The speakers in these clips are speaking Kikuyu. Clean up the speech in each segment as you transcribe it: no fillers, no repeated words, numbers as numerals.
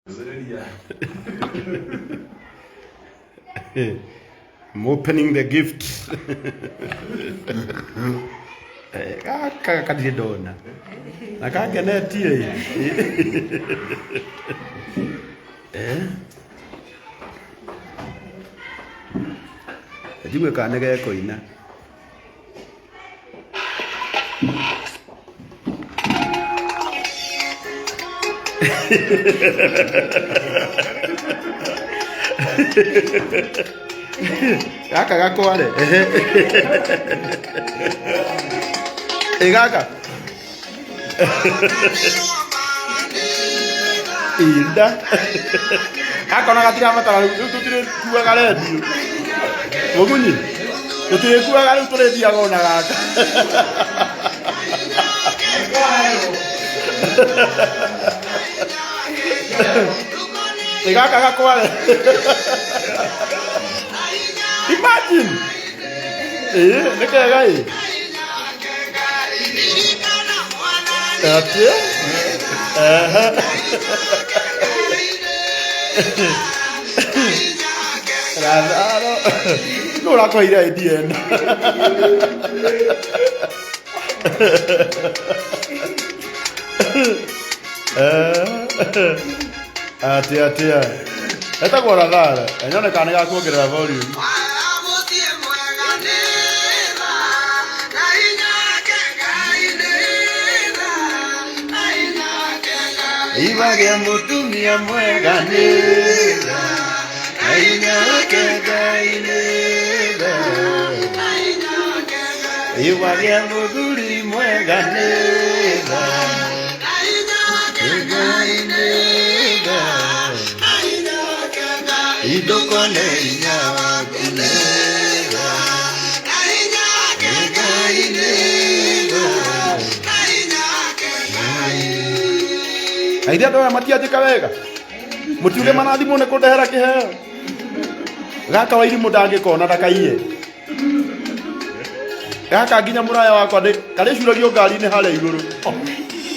I'm opening the gift. Eh, gaka katirĩ ndona na kangenetie ĩ. Eh. Njigue kana nĩ gekũina. Gaka gakware. Ĩ gaka. Inda. Gaka ona gatirabatara rĩu tũtirĩkuaga rendio. Mũgunyi. Tũtirĩkuaga rĩu tũrĩthiaga ona gaka. Ĩ gaka gakware. Imagine. Ĩ nĩ kega ĩ. Atĩ? Ehe. Ratharo. Nũ ũrakũheire idea ĩno? Atĩ atĩa? Etagwo Ratharo. Nyone kana nĩ gakuongerera volume. Ibage mutumia mwega nĩ tha, na inyake Ngai nĩ tha. Ibage mũthuri mwega nĩ tha, Ngai nĩ tha. Indũkone hinya waku nĩ tha, Ngai nĩ tha. Na ithe andũ aya matianjĩka wega mũtiuge marathimwo nĩ kũndehera kĩheo gaka wairimũ ndangĩkona ndakaiye gaka nginya mũraya wakwa karĩcuragio ngari-inĩ harĩa igũrũ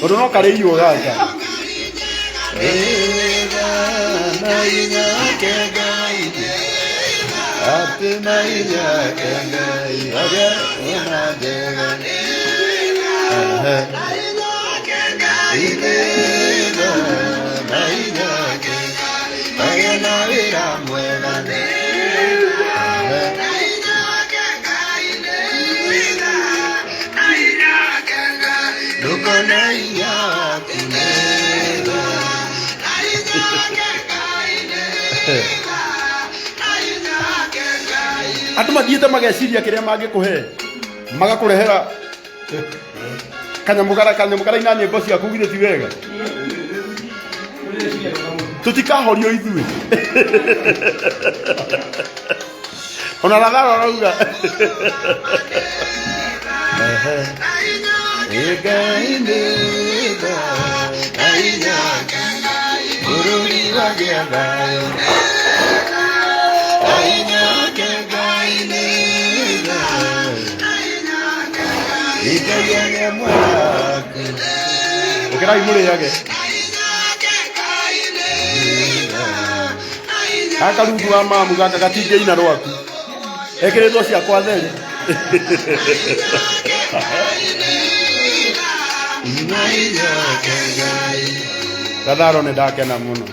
tondũ no karĩiywo gaka. Atĩ na inyake Ngai agĩa na njega. Ehe. Ithe na inyake agĩa na wĩra mwega. Ehe. Ndũkone hinya waku nĩ tha. Andũ mathiĩte mageciria kĩrĩa mangĩkũhe magakũrehera kanyamũ gara kanyamũ karaina nyĩmbo ciaku githĩ ti wega tũtikahorio ithuĩ ona Lazaro arauga Ngai nĩ tha, Ngai nake, bũrũri wagĩa thayũ. Ngai nake, Ngai nĩ tha, Ngai agĩa mwaka. Ũkĩrai mũrĩage. Gaka rungu wa mamu gaka gatingĩina rwaku. Ekĩrĩtwo ciakwa theri. Gatharo nĩ ndakena mũno.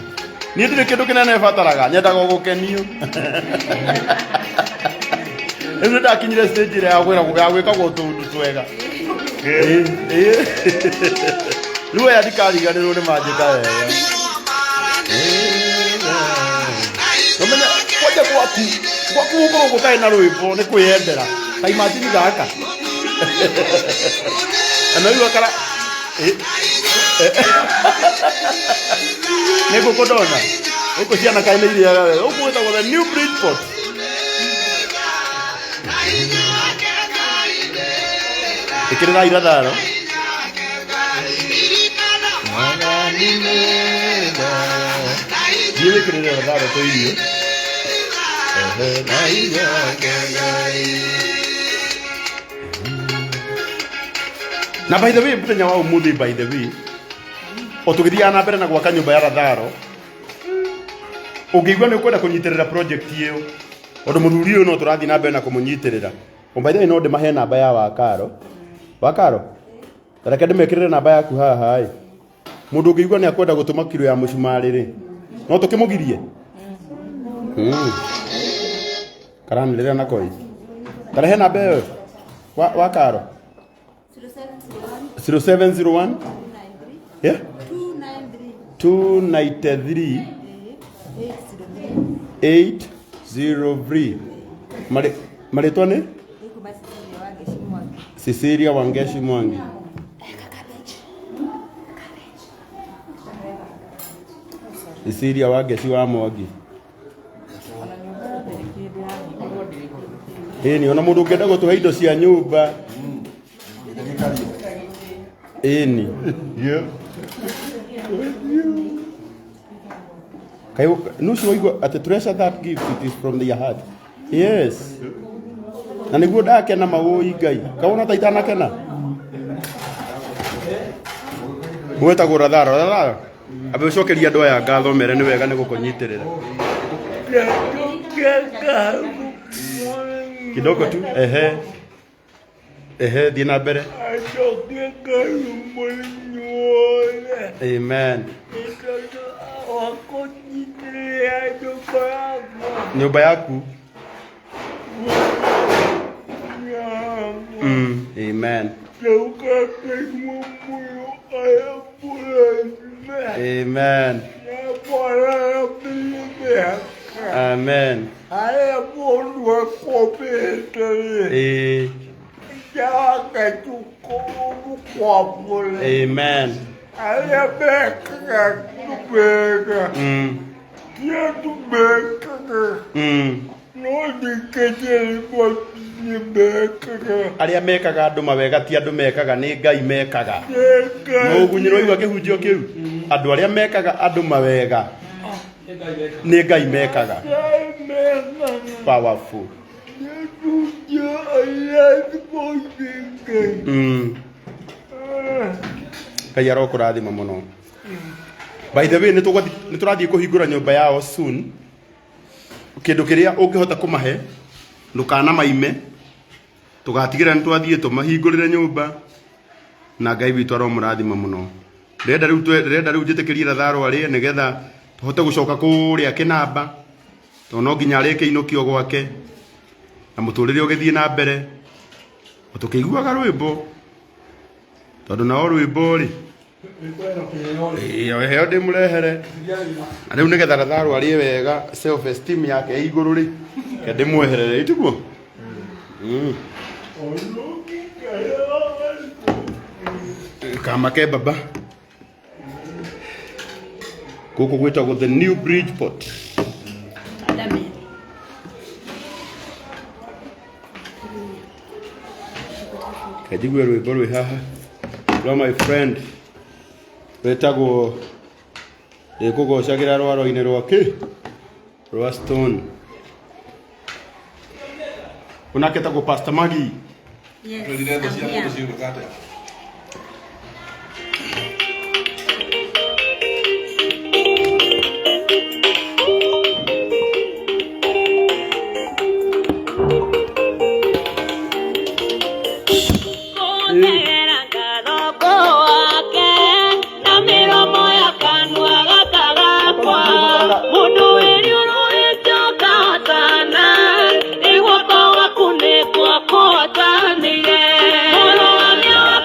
Niĩ ndirĩ kĩndũ kĩnene bataraga, nyendaga o gũkenio. Rĩu nĩ ndakinyire stage ĩrĩa ya gwĩragwo ya gwĩkagwo tũũndũ twega. Ĩĩ, ĩĩ. Rĩu aya ndikariganĩrwo nĩ manjĩka wega. Ũmenye kwanja gwaku gwaku gũkorwo gũtarĩ na rwĩmbo nĩ kwĩyendera. Ta imagine gaka. Na rĩu akara ĩ, nĩ ngũkũ ndona. Gũkũ ciana kaĩ nĩ irĩaga wega. Gũkũ gwĩtagwo the new Bridgeport. Ĩkĩrĩra iratharo. Thiĩ wĩkĩrĩre ratharo tũirio. Ehe, na inyake Ngai. Na by the way, mũthenya wa ũmũthĩ by the way, o tũgĩthiaga na mbere na gwaka nyũmba ya Ratharo, Ũngĩigua nĩ ũkwenda kũnyitĩrĩra project ĩyo, tondũ mũthuri ũyũ no tũrathiĩ na mbere na kũmũnyitĩrĩra. Oh, by the way, no ndĩmahe namba ya Wakaro. Wakaro, reke ndĩmekĩrĩre namba yaku haha ĩ. Mũndũ ũngĩigua nĩ akwenda gũtũma kiro ya mũcumarĩ rĩ, no tũkĩmũgirie? Karanĩrĩra nako ĩ. Tarehe namba ĩyo Wakaro. 0701 yeah? 293 803. Marĩtwa nĩ Cecilia Wangeshi Mwangi. Cecilia Wangeshi wa Mwangi. Ĩni ona mũndũ ũngĩenda gũtũhe indo cia nyũmba. Ĩni. Kaĩ nusu waigua atĩ treasure that gift, it is from their heart. Yes. Na nĩguo ndakena mawũi Ngai. Kawona ta itanakena. Gwetagwo Ratharo. Ratharo. Ambe ũcokerie andũ aya ngatho mere nĩ wega nĩ gũkũnyitĩrĩra. Kidogo tu. Ehe. Ehe, thiĩ na mbere. Amen. Nyũmba yaku. Amen. Amen. Amen. Ĩĩ. Amen. Arĩa mekaga andũ mawega ti andũ mekaga, nĩ Ngai mekaga. Mũgunyĩrwo igua kĩhunjio kĩu. Andũ arĩa mekaga andũ mawega nĩ Ngai mekaga. Powerful. Ngai arokũrathima mũno. By the way, nĩ tũrathiĩ kũhingũra nyũmba yao soon. Kĩndũ kĩrĩa ũngĩhota kũmahe ndũkana maime, tũgatigĩrĩra nĩ twathiĩ tũmahingũrĩre nyũmba, na Ngai witũ aromũrathima mũno. Ndĩrenda rĩu ndĩrenda rĩu njĩtĩkĩrie Lazaro arĩe nĩgetha tũhote gũcoka kũrĩa kĩnamba, tondũ no nginya arĩkĩinũkio gwake na mũtũrĩre ũgĩthiĩ na mbere o tũkĩiguaga rwĩmbo, tondũ nao rwĩmbo rĩ Ĩĩ, heo ndĩmũrehere. Na rĩu nĩgetha Lazaro arĩe wega, self esteem yake ĩ igũrũ rĩ, reke ndĩmweherere, ĩtiguo? Kamake baba. Gũkũ gwĩtagwo the New Bridgeport. Kanjigue rwĩmbo rwĩ haha rwa my friend rwĩtagwo ndĩkũgocagĩra rwaro-inĩ rwa kĩ rwa stone. Onake etagwo Pastor Maggie. Yes, Twĩrire thũ I'm cia here. mũndũ ciũkaga atĩa? Kũnegera ngatho wake na mĩromo ya kanua gaka gakwa mũndũ wĩriũrũĩte ũkahotana nĩ guoko gwaku nĩkuo kũhotanire mũrũgamia wa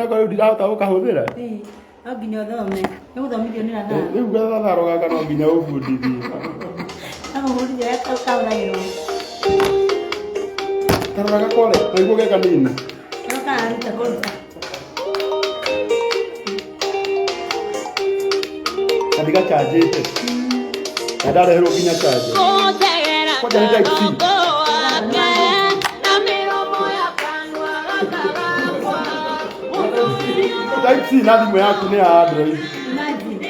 Gakwa rĩu ndirahota gũkahũthĩra. Ĩĩ, no nginya ũthome. Nĩ gũthomithio nĩ Lazaro. Rĩu gatharo gaka no nginya ũbundithie. Agũbundithia ũrĩa kahũthagĩrwo. Tarora gakore, naiguo ge kanini. Karĩa kararuta kũruta. Na ndigachanjĩte. Na ndareherwo nginya chanja. Kwanja nĩ type C. Type C na thimũ yaku nĩ ya Android. Imagine.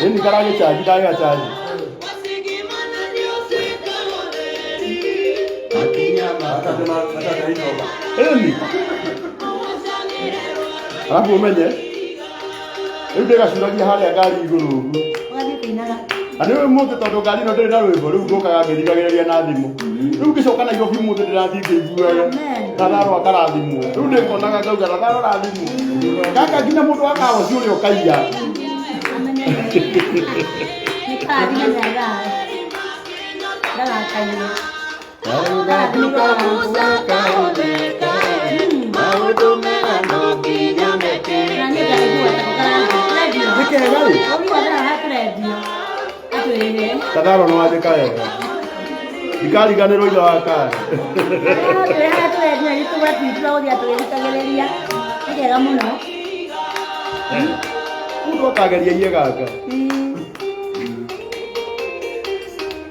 Ĩni karagĩchanji ndagĩgachanji. Ĩni. Alafu ũmenye rĩu ndĩgacuragia harĩa ngari igũrũ ũguo. Ũgathiĩ kũinaga. Na nĩ ũmũthĩ tondũ ngari ĩno ndĩrĩ na rwĩmbo rĩu ngũkaga ngĩthikagĩrĩria na thimũ. Rĩu ngĩcoka Nairobi ũmũthĩ ndĩrathiĩ ngĩiguaga Amen. Gatharo akarathimwo. Rĩu ndĩkonaga ngauga Gatharo rathimwo. Gaka nginya mũndũ wa kahoci ũrĩa ũkaiya. Amenye nĩ karathime nĩ Lazaro. Ndagakaiye. Na niĩ ndaigua ta karathiĩ. Nĩ kega rĩ. Ũguo Lazaro atũrendio. Atwĩre. Gatharo nĩ wanjĩka wega. Ndikariganĩrwo ithe wa kare. Atwĩre harĩa tũrendio nĩ tũgatwitũra gũthiĩ tũgĩthikagĩrĩria. Nĩ kega mũno. Mũndũ akageria iye gaka.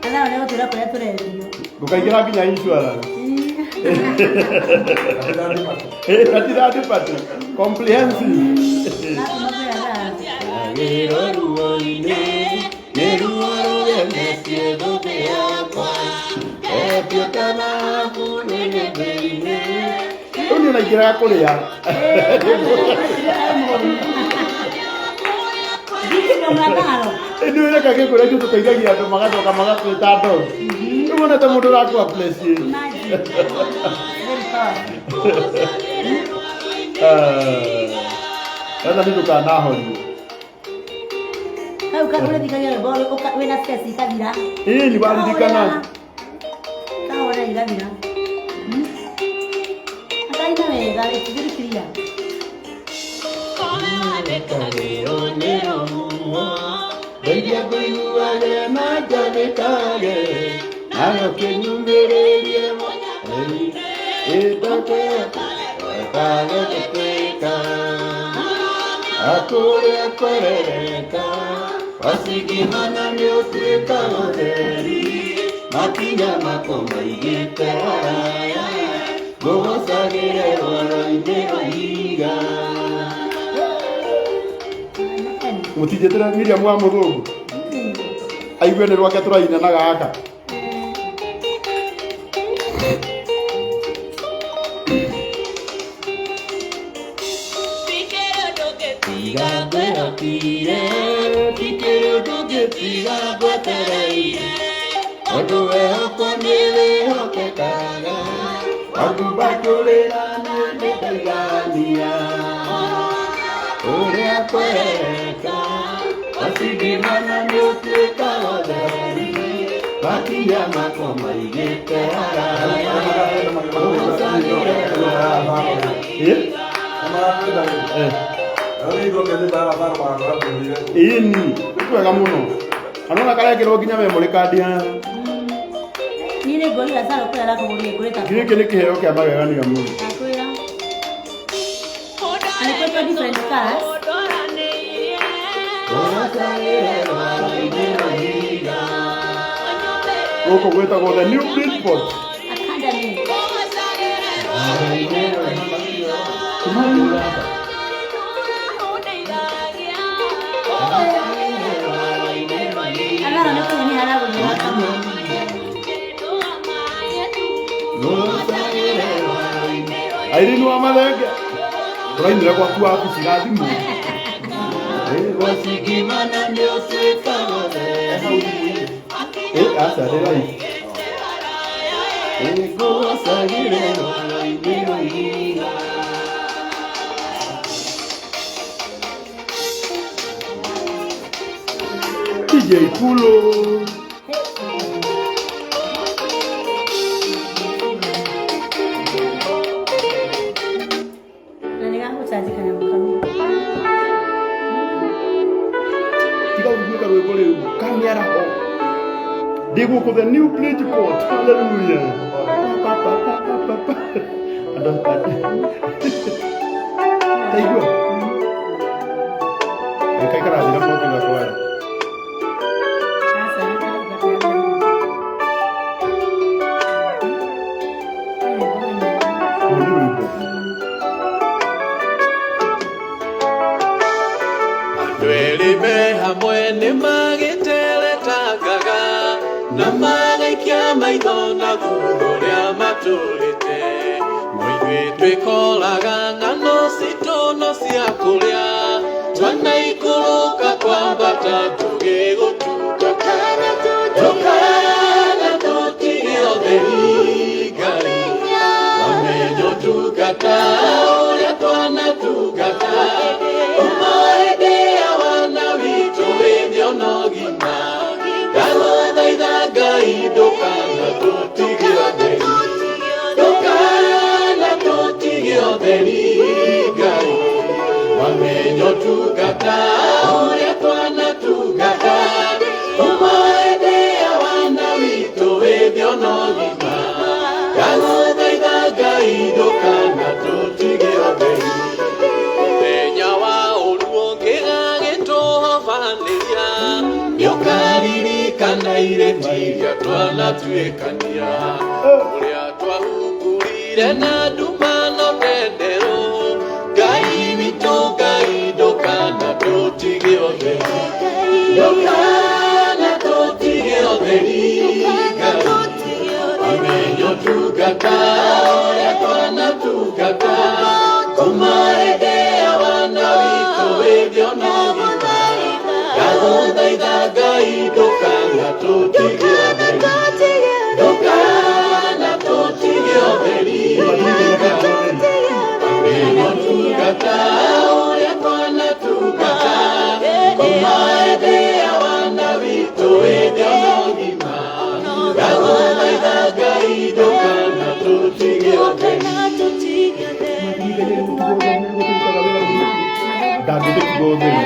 Lazaro nĩ gũtwĩra kũrĩa tũrendio. Ndũkaingĩra nginya insurance. Eh, gatirathipati. Comprehensive. Lazima kwĩ Lazaro. Rĩu niĩ naingĩraga kũrĩa. Ĩndĩ reka gĩkũrĩa ithuĩ tũteithagia andũ magacoka magatwĩta dog. Rĩu wonete mũndũ ũrakũ appreciate. Sasa nĩ ndũkanahorio. Kau ũrĩthikagia rwĩmbo wĩna stress ikathira. Ĩĩ nĩ waririkana. Kahora igathira. Akaina wega, it's very clear. Ndeithia ngũiguage na njathĩkage, nawe ũkĩnyumĩrĩrie ĩndoke kage gũtuĩka akũrĩa kwerereka wacigimana nĩ ũtuĩka ũtheri makinya makwa maigĩte haraya ngũgocagĩre rwaro-inĩ rwa ihiga. Mũtinjĩtĩre Miriam wa mũthũngũ. Aigue nĩ rwake tũraina na gaka. Tiga ngwĩhokire, ti kĩndũ ngĩtiga ngwetereire, tondũ wehokwo nĩ wĩhokekaga, wangumbatũrĩra niĩ nĩndaigania. Ũrĩa kwereka, wacigimana nĩ ũtuĩkaga ũtheri, makinya makwa maigĩte haraya, ngũgocagĩre Ĩ? Eh. Ĩni, nĩ kwega mũno. Na nĩwona karekĩrwo nginya memory card haha. Niĩ nĩ ngorire Lazaro kũrĩa arakũgũrire ngũrĩte. Gĩkĩ nĩ kĩheo kĩa magegania mũno. Akwĩra. Na nĩ kwĩtwo different colours. ngũgocagĩre rwaro-inĩ rwa ihiga. Gũkũ gwĩtagwo the new Bridgeport. Academy. Rwaro-inĩ rwa ihiga. Lazaro nĩ kũrĩa nĩ haragũrire gakamo. Irene wa Mathenge. Tũrainĩra gwaku wabici ga thimũ. Wacigimana nĩ ũtuĩkaga ũtheri, Ĩ, aca ndĩ right. ngũgocagĩre rwaro-inĩ rwa ihiga. DJ Pulo. Ndĩ gũkũ the new Bridgeport. Hallelujah. Pa, pa, pa, pa, pa, pa. Andũ taigua. Ngai karathira mwaki gakwa. Aca, nĩ Ũyũ nĩ rwĩmbo. Andũ erĩ me hamwe nĩ magĩteretangaga na magaikia maitho na thutha ũrĩa matũrĩte no ithuĩ twĩkoraga ng'ano citũ no cia kũrĩa twanaikũrũka kwambata tũgĩgũtungata ndũkana tũtige ũtheri Ngai wamenya ũtungata ũrĩa twanatungata ũmaende wana witũ wĩthĩ ona ũgima ndagũthaitha Ngai ndũkana tũtige ũtheri ndũkana tũtige ũtheri Ngai wamenya ũtungata ũrĩa twanatungata ũmaende wana witũ wĩthĩ ona ũgima ndagũthaitha Ngai ndũkana tũtige ũtheri mũthenya wa ũru ũngĩgagĩtũhobanĩria nĩũkaririkana irĩti iria twanatuĩkania ũrĩa twahungurire na nduma no ndenderũ Ngai witũ Ngai ndũkana tũtige ũtheri ndũkana tũtige ũtheri Ngai wamenya ũtungata ũrĩa twanatungata kuma hĩndĩ ya wana witũ wĩthĩ ona ũgima ndagũthaitha Ngai ndũkana tũtige ũtheri ndũkana tũtige ũtheri wamenya ũtungata ũrĩa twanatungata kuma hĩndĩ ya wana witũ wĩthĩ ona ũgima ndagũthaitha Ngai ndũkana tũtige ũtheri. Ndangĩtũtiga ũtheri.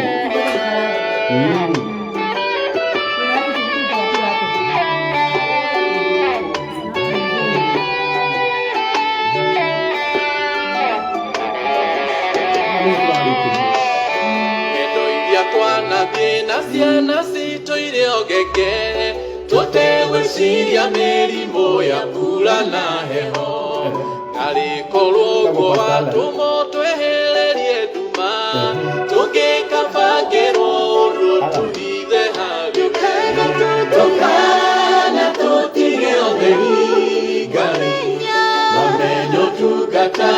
Ng'endo iria twanathiĩ na ciana citũ irĩ ogenge tũtegwĩciria mĩrimũ ya mbura na heho narĩ korwo guo watũmwo twehererie nduma tũngĩkabangĩrwo ũndũ tũhithe harĩ ndũkana tũtige ũtheri Ngai wamenya ũtungata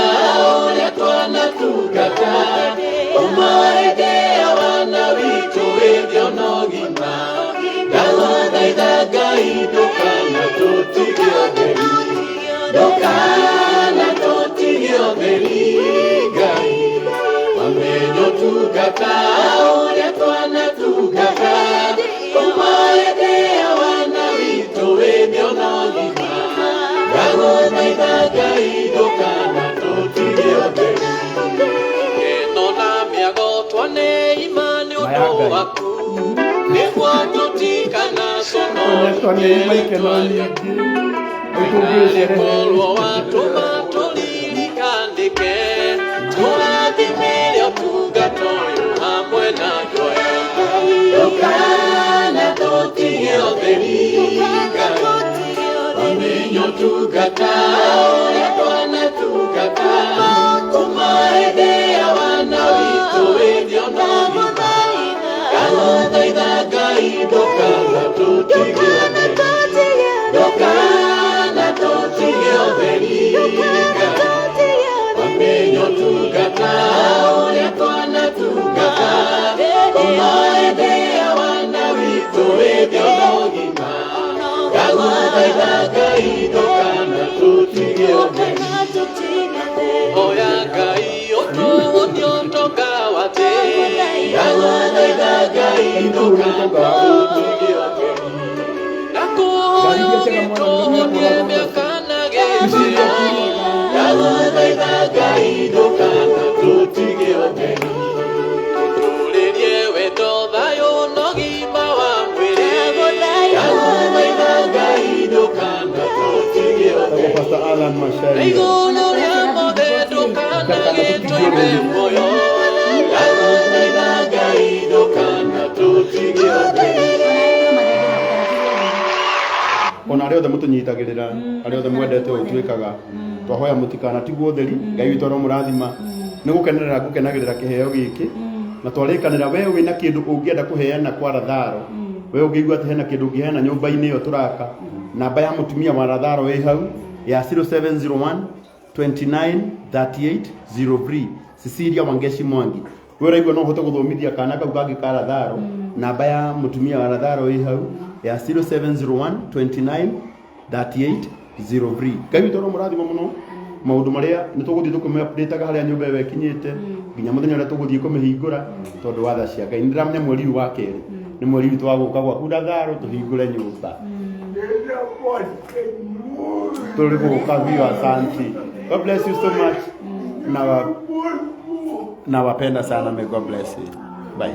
ũrĩa twanatungata kuma hĩndĩ ya wana witũ wĩthĩ ona ũgima ndagũthaitha Ngai ndũkana tũtige ũtheri ndũkana tũtige ũtheri Ngai wamenya ũtungata ũrĩa twanatungata kuma hĩndĩ ya wana witũ wĩthĩ ona ũgima ndagũthaitha Ngai ndũkana tũtige ũtheri ĩno na mĩago twaneima nĩ ũndũ waku nĩguo tũtikana Twaneima ikeno nyingĩ. Korwo watũma tũririkanĩke tũrathimĩre ũtungata ũyũ hamwe na andũ aya ndũkana tũtige ũtheri Ngai wamenya ũtungata ũrĩa twanatungata kuma hĩndĩ ya wana witũ wĩthĩ ona ũgima ndagũthaitha Ngai ndũkana tũtige ũtheri ndũkana tũtige ũtheri Ngai wamenya ũtungata ũrĩa twanatungata kuma hĩndĩ ya wana witũ wĩthĩ ona ũgima ndagũthaitha Ngai ndũkana tũtige ũtheri oya Ngai ũtũhũnie ũtonga wa thĩ ndagũthaitha Ngai ndũkana tũtige ũtheri na kũhoya ũgĩtũhũnie mĩaka na gĩtĩo ndagũthaitha Ngai ndũkana tũtige ũtheri tũtũrĩrie wendo thayũ na ũgima wa mwĩrĩ ndagũthaitha Ndũkanatũtige Tagwo Pastor Alan Macharia. Igũrũ rĩa mothe ndũkanagĩtũime muoyo ndagũthaitha Ngai ndũkanatũtige ũtheri Ona arĩa othe mũtũnyitagĩrĩra, arĩa othe mwendete ũũ twĩkaga, twahoya mũtikanatigwo ũtheri. Ngai witũ aromũrathima. Nĩ gũkenerera ngũkenagĩrĩra kĩheo gĩkĩ, na twarĩkanĩra we wĩna kĩndũ ũngĩenda kũheana kwa Ratharo, we ũngĩigua atĩ hena kĩndũ ũngĩheana nyũmba-inĩ ĩyo tũraka, namba ya mũtumia wa Ratharo ĩ hau ya 0701 29 38 03, Cecilia Wangeshi Mwangi. We ũraigua no ũhote gũthomithia kana kau kangĩ ka Ratharo, namba ya mũtumia wa Ratharo ĩ hau ya 0701 29 38 03. Ngai witũ aromũrathima mũno. Maũndũ marĩa nĩ tũgũthiĩ tũkĩmĩ-update-aga harĩa nyũmba ĩyo ĩkinyĩte nginya mũthenya ũrĩa tũgũthiĩ kũmĩhingũra, tondũ wa tha cia Ngai. Nĩ ndĩramenya mweri ũyũ wa kerĩ nĩ mweri witũ wa gũka gwaku Ratharo tũhingũre nyũmba. Tũrĩ gũka biũ. Asante. God bless you so much. Nawapenda sana. May God bless you. Bye.